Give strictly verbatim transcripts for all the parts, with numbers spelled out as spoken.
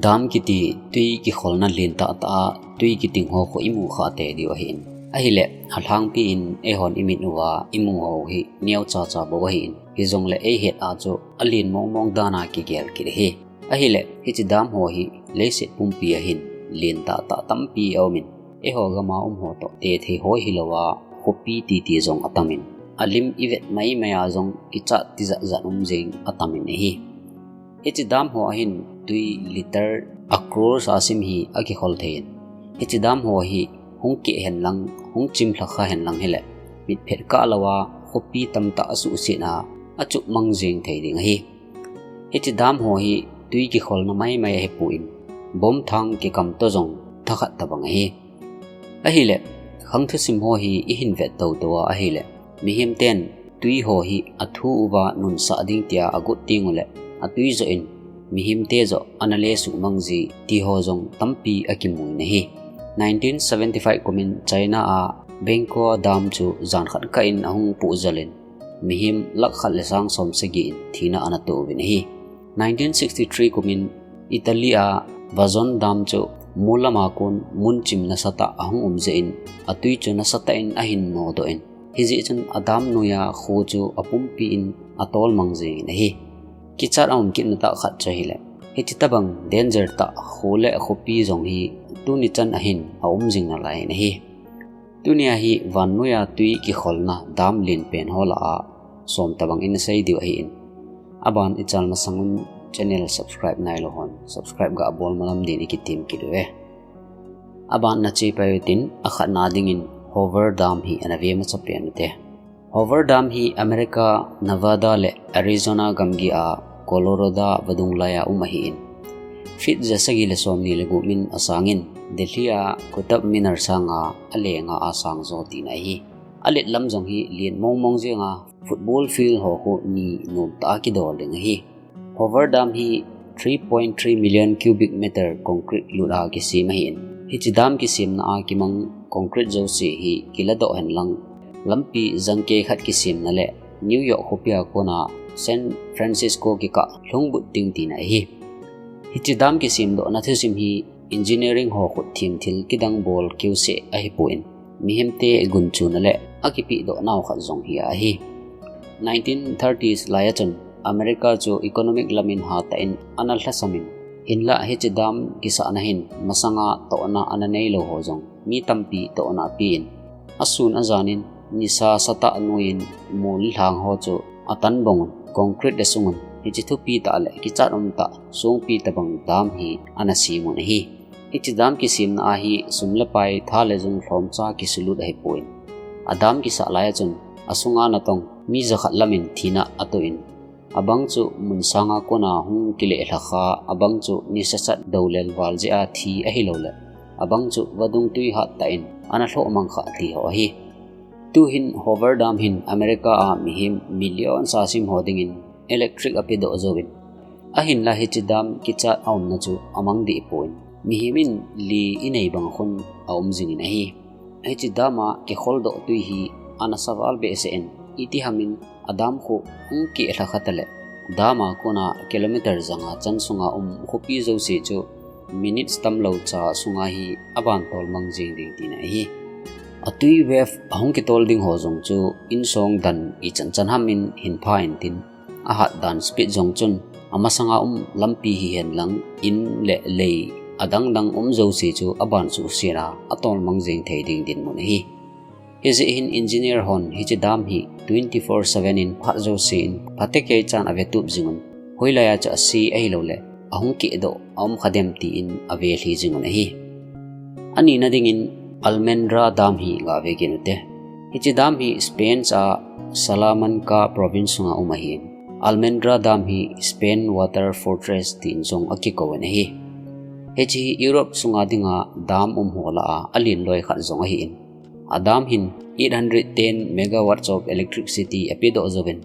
Dam kiti tui kikholna lentah tah a tui kiting ho khu imu kha tei diu ahin. Ahile, alhangpi in eihon imit uva imu ho hi neocha cha bou ahin. Hijongle eihet a chu alen mong mong dan a kigel kit ahi. Ahile, hiche dam ho hi leiset pumpi a hin lentah tah tampi aumin, eiho gam a um ho toh tethei hoi hilou a, khopi titi jong atamin, alim ivet mai mai a jong kichat tijat jat um jeng atamin ahi. Hiche dam ho a hin tui litre a crore sa sim hi akikhol thei in, hiche dam ho hi hung keh hen lang, hung chim lhakha hen lang hile, mitphet kah lou a khopi tamtah asuhset a, achup mang jeng thei ding ahi. Hiche dam ho hi tui kikholna mai mai ahipon, bomb thang kikam toh jong thakhat tabang ahi. Ahile, khang thusim ho hi ihin vet tou tou a ahile, mihem ten tui ho hi athu uva nunsah ding tia agot teng ule, atui joh in mihem te joh ana lesuh mang ji ti ho jong tampi akimu in ahi. Nineteen seventy-five kumin China a Bengkok dam chu jan khat kah in ahung puh jal in, mihem lakh khat le sang som sagi in thina ana toh uvin ahi. Nineteen sixty-three kumin Italy a Vazon dam chu mol lam a kon mun chim nasatah ahung um jeh in, atui chu nasatah in ahin nodoh in, hijeh chun a dam noi a kho chu apumpi in atol mang jeng in ahi. Kichat aum kit na tah khat chu ahile, hiche tabang danger tah kho le khopi jong hi tuni chan a hin aum jing nalai in ahi. Tunia hi vannoi a tui kikholna dam lenpen ho lah a som tabang in sei diu ahin. Aban ichal masang un channel subscribe nailou hon subscribe ga bol malam din ikitem kit uve. Aban na che pai utin, akhatna dingin Hoover Dam hi ana ve macha pen ute. Hoover Dam hi America, Nevada le Arizona gamgi a Colorado vadung lai a um ahin, feet ja sagi le som ni le gup min asangin, Delhi a Qutub Minar sanga alenga asang jo tina ahi. Alet lam jong hi len mong mong jenga, football field ho khu ni nom tah a kidol ding ahi. Hoover Dam hi three point three million cubic meter concrete lut a kisem ahin, hiche dam kisemna a kimang concrete jouse hi kiladoh hen lang, lampi jangkei khat kisemna le New York khopi a kona San Francisco kikah lhungbut ding tina ahi. Hiche dam kisemdohna thusim hi engineering ho khut them thil kidang bol keuseh ahipon, mihem te gunchuna le akipehdoh nau khat jong hi ahi. Nineteen thirties lai a chun America chu economic lam in hatah in ana lhasam in, hinlah hiche dam kisahna hin masanga tohna ana neilou ho jong mi tampi tohna apen, asun ajan in nisa satah noi in mol lhang ho chu atan bong un, concrete le sung un, hiche thupi tah le kichat um tah songpi tabang dam hi ana sem un ahi. Hiche dam kisemna a hi sum le pai, tha le jung lhomcha kisulut ahipon, a dam kisah lai a chun asunga natong mi jakhat lam in thina atoh in, abang chu mun sanga kona hung kile lhakha, abang chu nisa sat doulel val jeh a thi ahilou le, abang chu vadung tui hattah in ana lhoh mang kha ti ho ahi. Tuhin Hoover Dam hin America a mihem million sa sim ho dingin electric apedoh jouvin, ahinlah hiche dam kichat aumna chu amang deh pon, mihem in li inei bang khun aum jingin ahi. Hiche dam a kikholdoh tui hi ana saval behseh in, itiham in a dam khu hung keh lhakha tale, dam a kona kilometer janga chan sunga um khopi jouse chu minutes tamlou cha sunga hi aban tol mang jeng ding tina ahi. Atui wave ahung kitol ding ho jong chu insong dan ichan chan ham in hin pha intin, ahat dan speed jong chun amasanga um lampi hihen lang in le lei adang dang um jouse chu aban suhset a atol mang jeng thei ding dinmun ahi. Hijeh hin engineer hon hiche dam hi twenty-four seven in phat jouse in phatecha in avetup jing un, hoilai a chu ase ahilou le ahung kehdoh aum kha dem tin avelhi jing un ahi. Anina dingin Almendra Dam hi gave kit ute. Hiche dam hi Spain a Salamanca province sunga um ahin, Almendra Dam hi Spain Water Fortress tin jong akikou in ahi. Hiche hi Europe sunga dinga dam um ho lah a alen loi khat jong ahin, a dam hin eight hundred ten megawatts of electricity apedoh jouvin,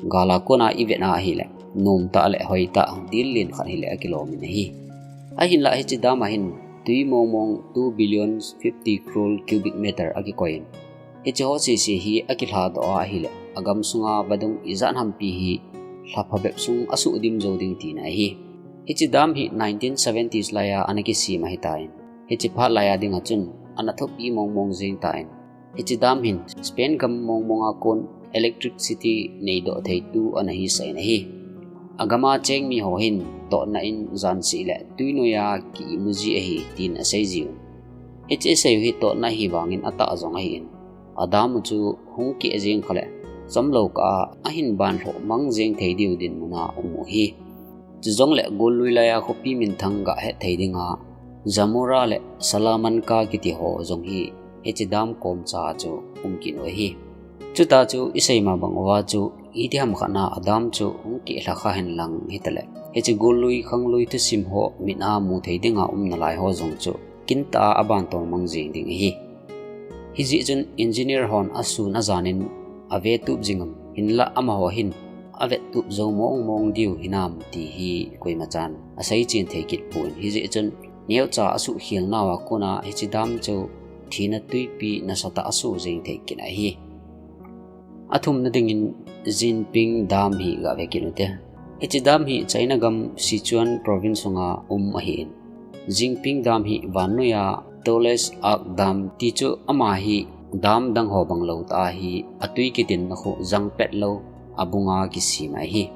gal a kona ivet a ahile, nom tah le hoi tah dil len khat hile akilom in ahi. Ahinlah hiche dam a hin tui mong mong two billion fifty crore cubic meter akikoi in, hiche ho sese hi akilhadoh a ahile, agam sunga vadung ijat hampi hi lha phabep sung asuh dim jou ding tina ahi. Hiche dam hi nineteen seventies laiya ana kisem ahitan, hiche phat laiya dinga chun ana thupi mong mong jeng tan. Hiche dam hin Spain gam mong monga kon electricity neidoh theitu ana hisah in ahi. Agama cheng miho hin tohna in janseh le tui noiya ki-imu ji ahi tin asei jiuvin. Hiche isei u hi tohna ahi vangin atah jong ahin, adam u chu hung keh jeng kha le chomlou kah a ahin banlhoh mang jeng thei diu dinmun a um u ahi. Chujongle gollui laiya khopi minthang gahet thei dinga Zamora le Salamanca kiti ho jong hi hiche dam komcha chu um kit u ahi. Chuta chu isei ma bang uva chu itiham khat a adam chu hung keh lha kha henlang hitale, hiche gollui khanglui thusim ho mit a mu thei dinga um nalai ho jong chu kintah a abantol mang jeng ding ahi. Hijeh chun engineer hon asun ajan in avetup jing am, hinlah amaho hin avettup jou mong mong diu hinam ti hi koimachan asei chen thei kit pon, hijeh chun neocha asuhkhel nauva kona hiche dam chu thina tuipi nasatah a asoh jeng thei kit ahi. Athumna dingin Jingping Dam hi gave kit ute. Hiche dam hi China gam Sichuan province sunga um ahin, Jingping Dam hi vannoiya tallest arch dam ti chu ama hi dam dang ho bang lou tah a hi atui kitinna khu jangpet lou abunga kisem ahi.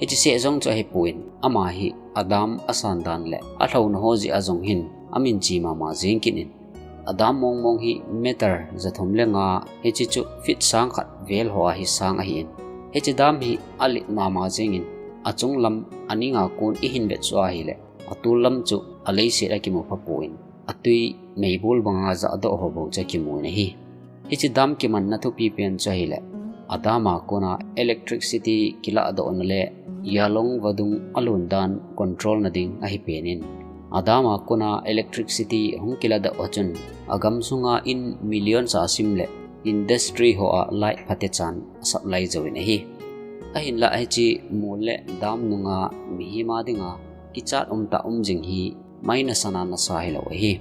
Hiche seh jong chu ahipon, ama hi adam asan dan le alhouna ho jeh a jong hin aminche mama jeng kit in, adam mong mong hi meter jathum le nga, hiche chu feet sang khat vel ho a hi sang ahin, hiche dam hi alet mama jengin, achunglam aninga kon ihin vetsuh ahile, atol lam chu aleiset a kimu phapon, atui meibol banga jahdoh ho bou chu akimun ahi. Hiche dam kimanna thupi pen chu ahile, adam a kona electricity kilahdohna le Yalong vadung alon dan control na ding ahi pen in, adam a kona electricity hung kilahdoh a chun, agam sunga in millions a sim le industry ho a light phatechan asupply jouvin ahi. Ahinlah hiche mol le dam nunga mihem a dinga kichat umtah um jing hi mai nasana nasa hilou ahi.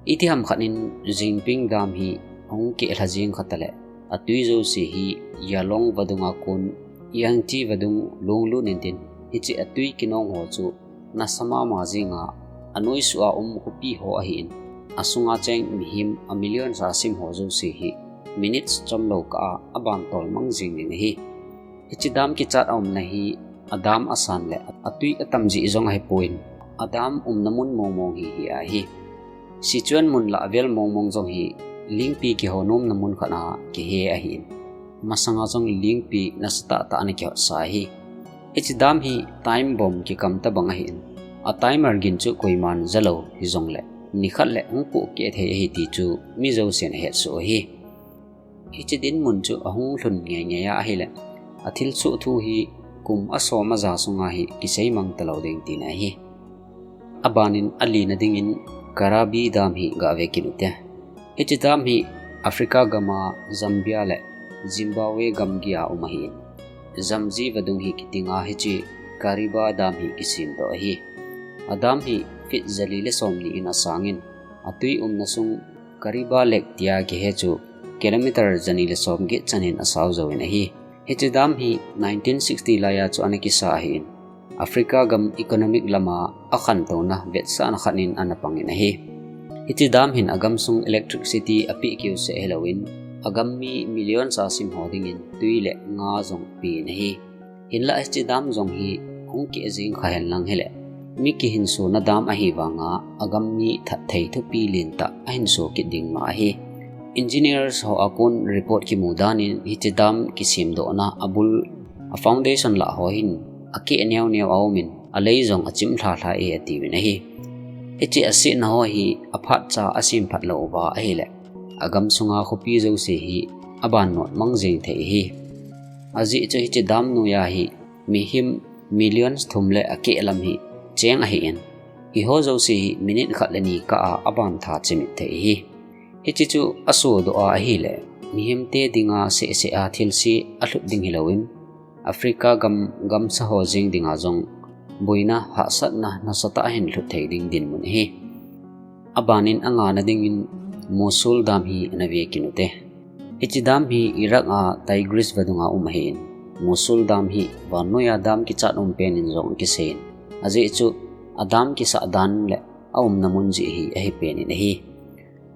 Itiham khat in Jingping Dam hi hung keh lha jeng kha tale, atui jouse hi Yalong vadunga kon Yangtze vadung lunglut intin, hiche atui kinong ho chu nasa mama jenga anoisuh a um khopi ho ahin, asunga cheng mihem a millions a sim ho jouse hi minutes chomlou kah a abantol mang jeng ding ahi. Hiche dam kichat a umna hi adam asan le atui atam jeh jong ahipon, adam umna mun mong mong hi hi ahi. Sichuan mun lah vel mong mong jong hi lingpi kiho nomna mun khat a kihe ahin, masanga jong lingpi nasatah tah ana kihotsa ahi. Hiche dam hi time bomb kikam tobang ahin, a timer gin chu koiman jalou hijongle nikhat le hung pohkeh thei ahi ti chu mi jousen ahetsoh u ahi. Hiche dinmun chu ahung lhun ngei ngei a ahile, athilsoh thu hi kum asom aja sunga hi kisei mang talou ding tina ahi. Abanin alina dingin Kariba Dam hi gave kit ute. Hiche dam hi Africa gama Zambia le Zimbabwe gamgi a um ahin, Zambezi vadung hi kitinga hiche Kariba Dam hi kisemdoh ahi. Adam hi feet jali le somni in asangin, atui umna sung Kariba Lake tia kihe chu kilometer jani le somget chanin asao jouvin ahi. Hiche dam hi nineteen sixty laiya chu ana kisa ahin, Africa gam economic lama akhantouna vetsahna khat in ana pangin ahi. Hiche dam hin agam sung electricity apeh keuseh hilouvin, agam mi millions a sim ho dingin tui le nga jong apen ahi. Hinlah hiche dam jong hi hung keh jeng kha henlang hile, mi kihinsona dam ahi vanga agam mi thatthei thupi lentah ahinso kit ding mah ahi. Engineers ho a kon report kimu danin hiche dam kisemdohna abul a foundation lah ho hin akeh neo neo aumin, alei jong achim lha lha e atiuvin ahi. Hiche asetna ho hi aphatcha asemphat lou uva ahile, agam sunga khopi jouse hi abannot mang jeng thei ahi. Ajeh chu hiche dam noiya hi mihem millions thum le akeh lam hi cheng ahin, hiho jouse hi minute khat le ni kah a abantha chimit thei ahi. Hiche chu asodoh a ahile, mihemte dinga sehseh a thilse alhut ding hilouvin, Africa gam gamsa ho jeng dinga jong boina hahsatna nasatah ahin lhut thei ding dinmun ahi. Abanin angana dingin Mosul dam hi ana ve kit ute. Hiche dam hi Iraq a Tigris vadunga um ahin, Mosul dam hi vannoiya dam kichat um penin jong akiseiyin, Ajeh chu a dam kisah dan le a umna mun jeh hi ahi pen in ahi.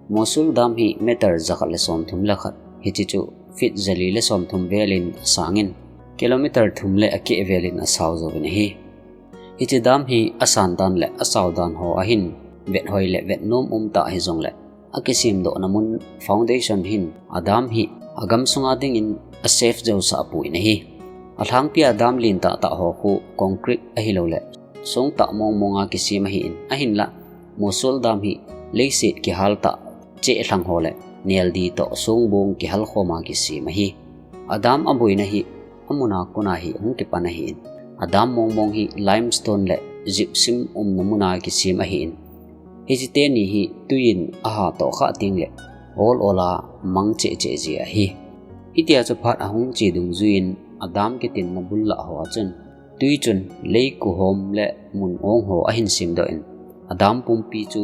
Mosul dam hi meter jakhat le somthum le khat, hiche chu feet jali le somthum vel in asang in, kilometer thum le akeh vel in asao jouvin ahi. Hiche dam hi asan dan le asao dan ho ahin, vet hoi le vet nom um tah hijongle, akisem dohna mun foundation hin a dam hi a gam sunga dingin a safe jousah apoi in ahi. A lhangpi a dam lentah tah ho khu concrete ahilou le song tah mong mong a kisem ahi in, ahinla Mosul dam hi leiset kihal tah, cheh lhang ho le neldi toh songbong kihal khom a kisem ahi. A dam aboina hi a mun a kon a hi hung kipan ahi in, a dam mong mong hi limestone le gypsum umna mun a kisem ahi in, hiche teni hi tui in aha toh khah teng le ol ol a mang cheh cheh ji ahi. Hitia chu phat ahung che dungjui in a dam kitinna bul lah ho a chun tui chun lei kuhom le mun ong ho ahin sem doh in, a dam pumpi chu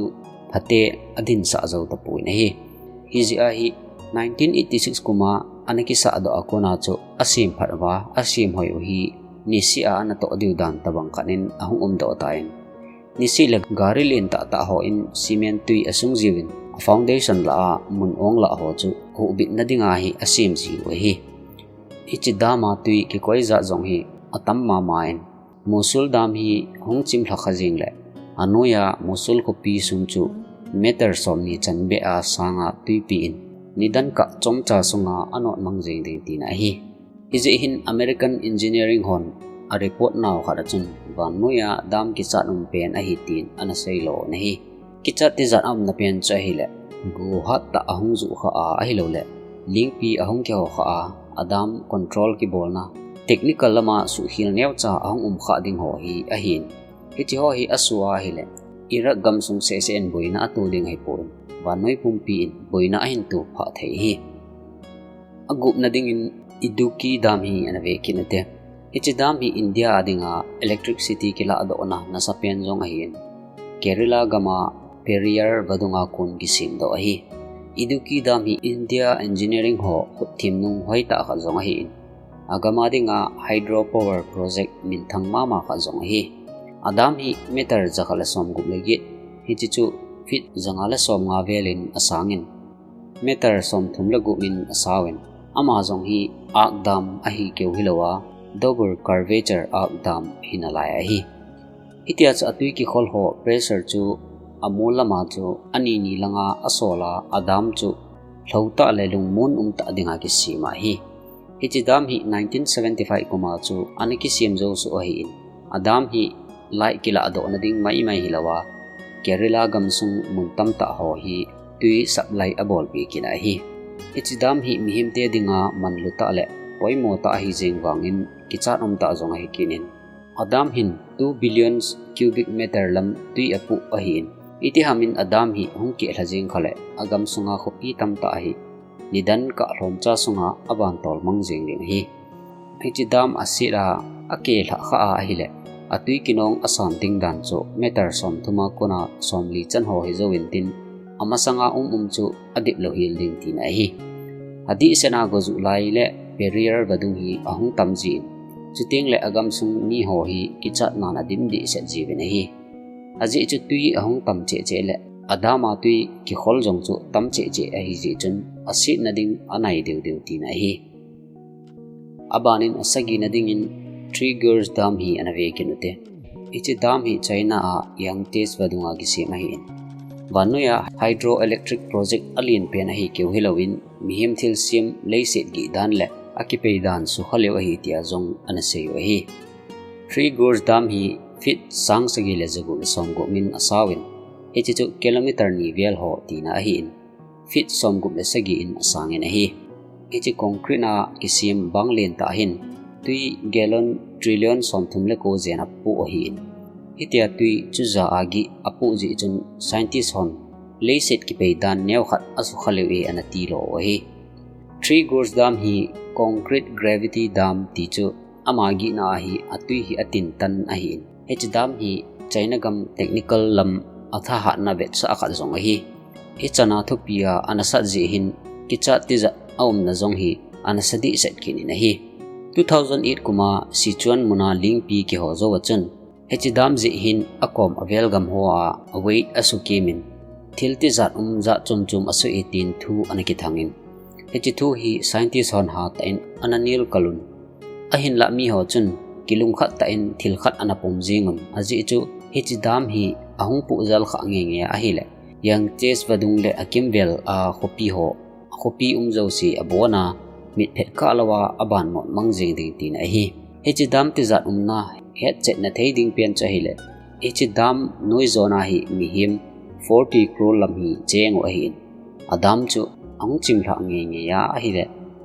phate adinsah jou tapon ahi. Hijeh a hi nineteen eighty six kum a ana kisah doh a kon a chu asem phat uva asem hoi u hi niseh a ana toh diu dan tabang khat in ahung um doh tan, niseh le gari lentah tah ho in cement tui asung jiuvin, a foundation lah a mun ong lah ho chu huhbitna dinga hi asem jiu ahi. Hiche dam a tui kikoi jat jong hi atam mama in, Mosul dam hi hung chimlha kha jeng le anoiya Mosul khopi sung chu meter somni chan beh a sang a tui pe in, nidan kah chomcha sunga anot mang jeng ding tina ahi. Hijeh hin American engineering hon a report nau khat a chun vannoiya dam kichat um pen ahi tin ana seilo in ahi. Kichat tijat a umna pen chu ahile, go hat tah ahung juh kha a ahilou le, lingpi ahung kiho kha a, a dam control kibolna technical lama suhkhel neocha ahung um kha ding ho hi ahin. Hiche ho hi asoh a ahile, Iraq gamsung sehseh in boina ato ding ahipon, vannoi pumpi in boina ahin to phah thei ahi. Agupna dingin Idukki dam hi ana ve kit ute. Hiche dam hi India a dinga electricity kilahdohna nasapen jong ahin, Kerala gam a Periyar vadung a kon kisemdoh ahi. Idukki dam hi India engineering ho khutthem nung hoitah khat jong ahin, agam a dinga hydro power project minthang mama khat jong ahi. A dam hi meter jakhat le somgup le get, hiche chu feet janga le somnga vel in asang in, meter somthum le gup in asauvin, ama jong hi arch dam ahi keu hilouva, double curvature arch dam hinalai ahi. Hitia chu atui kikhol ho pressure chu amol lama chu anini langa asol a, a dam chu lhoutah le lungmon umtah dinga kisem ahi. Hiche dam hi nineteen seventy five kum a chu ana kisem jousoh ahin, a dam hi light kilahdohna ding maimai hilouva, Kerala gamsung mun tamtah ho hi tui supply abolpeh kit ahi. Hiche dam hi mihemte dinga manlutah le poimotah ahijeng vangin kichat umtah jong ahi kit in, a dam hin two billion cubic meter lam tui apoh ahin, itiham in a dam hi hung kehlha jeng kha le, agamsunga khopi tamtah hi nidan kah lhomcha sunga avantol mang jeng ding ahi. Hiche dam aset a, akehlhah kha a ahile, atui kinong asan ding dan chu meter somthum a kona somli chan ho hijou intin, amasanga um um chu adip louhel ding tina ahi. Adihset a gojuh lai le Periyar vadung hi ahung tam jin, chuteng le agamsung mi ho hi kichatnan adim dehset jiuvin ahi. Ajeh chu tui ahung tam cheh cheh le, a dam a tui kikhol jong chu tam cheh cheh ahijeh chun, asetna ding anai deu deu tina ahi. Abanin asagina dingin Three Gorge Dam hi ana ve kit ute. Hiche dam hi China a Yangtze vadunga kisem ahin, vannoiya hydroelectric project alenpen ahi keu hilouvin, mihem thilsem leiset gih dan le akipei dan sukha leu ahi tia jong ana seiu ahi. Three Gorge Dam hi feet sang sagi le jagup le somgup in asauvin, hiche chu kilometer ni vel ho tina ahin, feet somgup le sagi in asangin ahi. Hiche concrete a kisem bang lentah hin tui gallon trillion somthum le ko jen apoh ahin, hitia tui chuja a gih apoh jeh chun scientist hon leiset kipei dan neokhat asukha leu e ana tilo u ahi. Three Gorge Dam hi concrete gravity dam ti chu ama gihna ahi, atui hi atintan ahin, hiche dam hi China gam technical lam athahatna vetsah khat jong ahi. Hichana thupi a ana sat jeh hin kichat tijat aumna jong hi ana sa dehset kit in ahi. Two thousand eight kum a Sichuan muna lingpi kiho jouva chun Hiche dam jeh hin akom avel gam hoa weight asukim in, thil tijat um jat chom chom asuh e tin thu ana kithang in, hiche thu hi scientist hon hatah in ana nilkal un. Ahinlah miho chun kilungkhat tah in thil khat ana pom jing un. Ajeh chu hiche dam hi ahung puh jal kha ngei ngei ahile, Yangtze vadung le akimvel a khopi ho, khopi um jouse abon a, mitphet kah lou a aban mot mang jing ding tina ahi. Hiche dam tijat umna hetchetna thei ding pen chu ahile, hiche dam noi jona hi mihem forty crore lam hi cheng u ahin, a dam chu ahung chimlhah ngei ngei a ahile,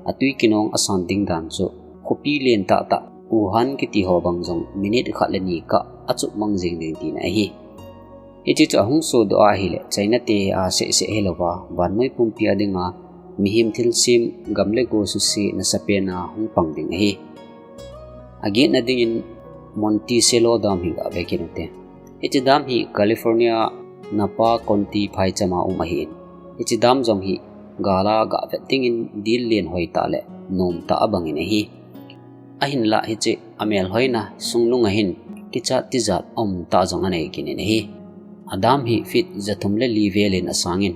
atui kinong asan ding dan chu khopi len tah tah Wuhan kiti ho bang jong minute khat le ni kah achup mang jing ding tina ahi. Hiche chu ahung sodoh a ahile, China te a seh seh hilouva, vannoi pumpi a dinga mihem thilsem gam le go suse nasapen a hung pang ding ahi. Agetna dingin Monticello dam hi gave kit ute. Hiche dam hi California Napa County phaicham a um ahin, hiche dam jong hi gal a gah vet dingin dil len hoi tah le nom tah abang in ahi. Ahinlah hiche amelhoina sungnung a hin kichat tijat aum tah jong anei kit in ahi. A dam hi feet jathum le li vel in asang in,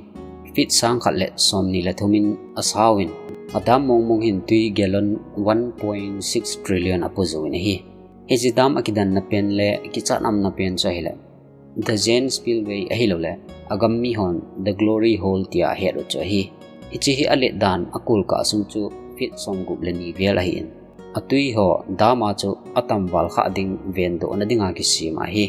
feet sang khat le somni le thum in asao in, a dam mong mong hin tui gallon one point six trillion apo jou in ahi. Hiche dam akidanna pen le kichat umna pen chu ahile, The Jain Spillway ahilouleh, agam mihon The Glory Hole tia ahet u chu ahi. Hiche hi alet dan akolkah sung chu feet somgup le ni vel ahin, atui ho dam a chu atamval khah ding vendohna dinga kisem ahi.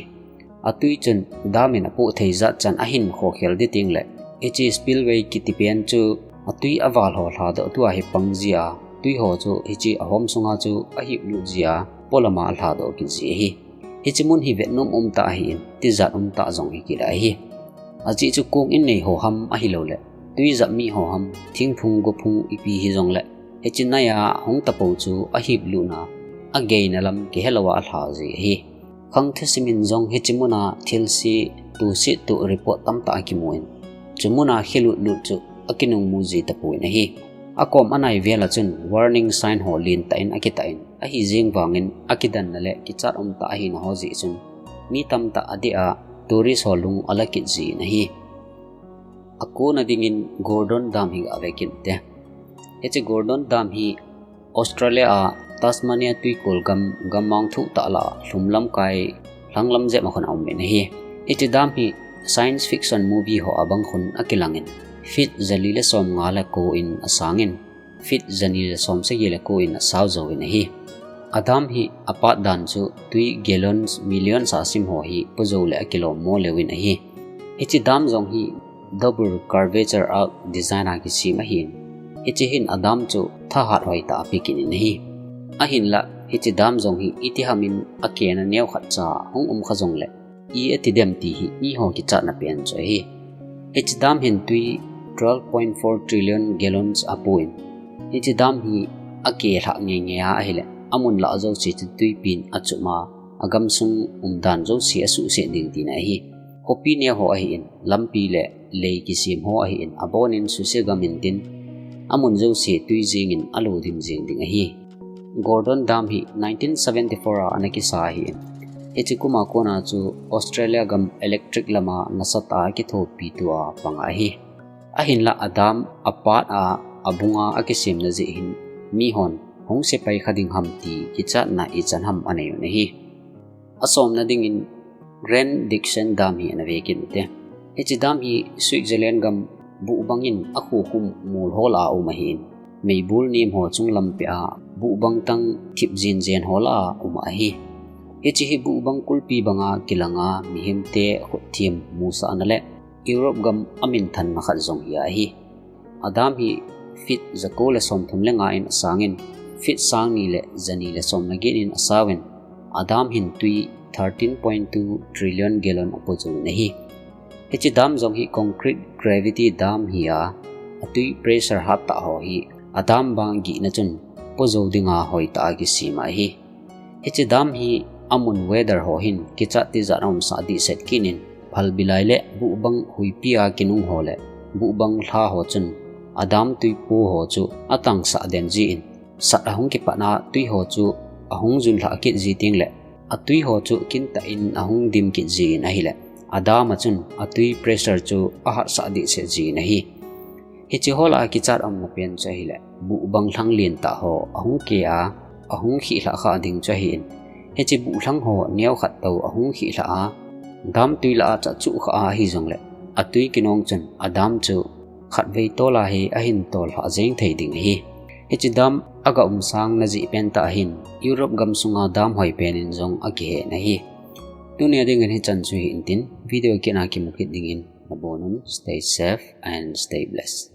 Atui chun dam in apoh thei jat chan ahin khokhel ding teng le, hiche spillway kiti pen chu atui aval ho lhadoh tua hi pang jia, tui ho chu hiche ahom sunga chu ahiplut jia, polama alhadoh kit ji ahi. Hiche mun hi vetnom umtah ahin, tijat umtah jong hi kit ahi. Ajeh chu kong innei ho ham ahilouleh, tui jap mi ho ham, thingphung gophung ipi hijongle, hiche naiya hung tapou chu ahiplutna, ageina lam kihelouva alha ji ahi. Khang thusim in jong hiche muna thilse tusit tu report tamtah akimun, chu muna khelutlut chu akinungmu ji tapouvin ahi. Akom anai vela chun warning sign ho lentah in akitah in, ahi jeng vangin akidanna le kichat umtah ahina ho jeh chun mi tamtah adeh a tourist ho lung ala kit jin ahi. Akona dingin Gordon Dam hi gave kit ute. Hiche Gordon Dam hi Australia a Tasmania tuikol gam, gammang thuhtah lah a lhum lamkai lhanglam jep a khun aumin ahi. Hiche dam hi science fiction movie ho abang khun akilangin, feet jali le somnga le ko in asangin, feet jani le somsagi le ko in asao jouvin ahi. A dam hi apat dan chu tui gallons millions a asim ho hi po jou le akilom mo leuvin ahi. Hiche dam jong hi double curvature arch design a kisem ahin, hiche hin a dam chu thahat hoitah ape kit in ahi. Ahinlah hiche dam jong hi itihamin akena neokhat cha hung umkha jongle, i ati dem ti hi miho kichatna pen chu ahi. Hiche dam hin tui twelve point four trillion gallons apoin, hiche dam hi akelhah ngeingei a ahile, amun lah jouse chu tuipin achum a, agamsung umdan jouse asuhset ding tina ahi. Khopi neo ho ahin, lampi le lei kisem ho ahin, abonin suse gam in tin, amun jouse tui jengin alo dim jeng ding ahi. Gordon Dam hi nineteen seventy-four a ana kisa ahin, hiche kuma kona chu Australia gam electric lama nasatah a kithopi tua pang ahi. Ahinlah a dam apat a, abunga akisemna jeh hin mihon hung sepai kha ding ham ti kichatna ichan ham anei un ahi. Asomna dingin Grandisson Dam hi ana ve kit ute. Hiche dam hi Switzerland gam buhbang in akhukhum mol hol a um ahin, meibol nem ho chunglam peh a buhbang tang thip jen jen ho lah a um ahi. Hiche hi buhbang kulpi banga kilanga mihemte khut them musahna le Europe gam aminthanna khat jong hi ahi. A dam hi feet jako le somthum le nga in asangin, feet sangni le jani le somna get in asaovin, a dam hin tui thirteen point two trillion gallon apo jouvin ahi. Hiche dam jong hi concrete gravity dam hi a, atui pressure hattah ho hi a dam bang gihna chun po jou dinga hoitah a kisem ahi. Hiche dam hi amun weather ho hin kichat tijat aumsah dehset kit in, phalbi lai le buhbang huipi a kinung ho le buhbang lha ho chun a dam tui po ho chu atangsah den jin, sat ahung kipatna tui ho chu ahung junlhah kit ji teng le Atui ho chu kintah in ahung dim kit jin ahile, a dam a chun atui pressure chu ahatsah dehset jin ahi. Hiche ho lah a kichat umna pen chu ahile, buh bang lhang lentah ho ahung ke a, ahung khih lhah kha ding chu ahin. Hiche buh lhang ho neo khat tou ahung khih lhah a, dam tui lah a cha chuh kha a ahi jongle, atui kinong chun a dam chu khatvei tol a hi ahin tol lhah jeng thei ding ahi. Hiche dam aga um sang na jeh pen tah hin, Europe gam sunga dam hoi pen in jong akihen ahi. Tunia dingin hichan chu hi intin, video kit a kimu kit dingin nabonun, stay safe and stay blessed.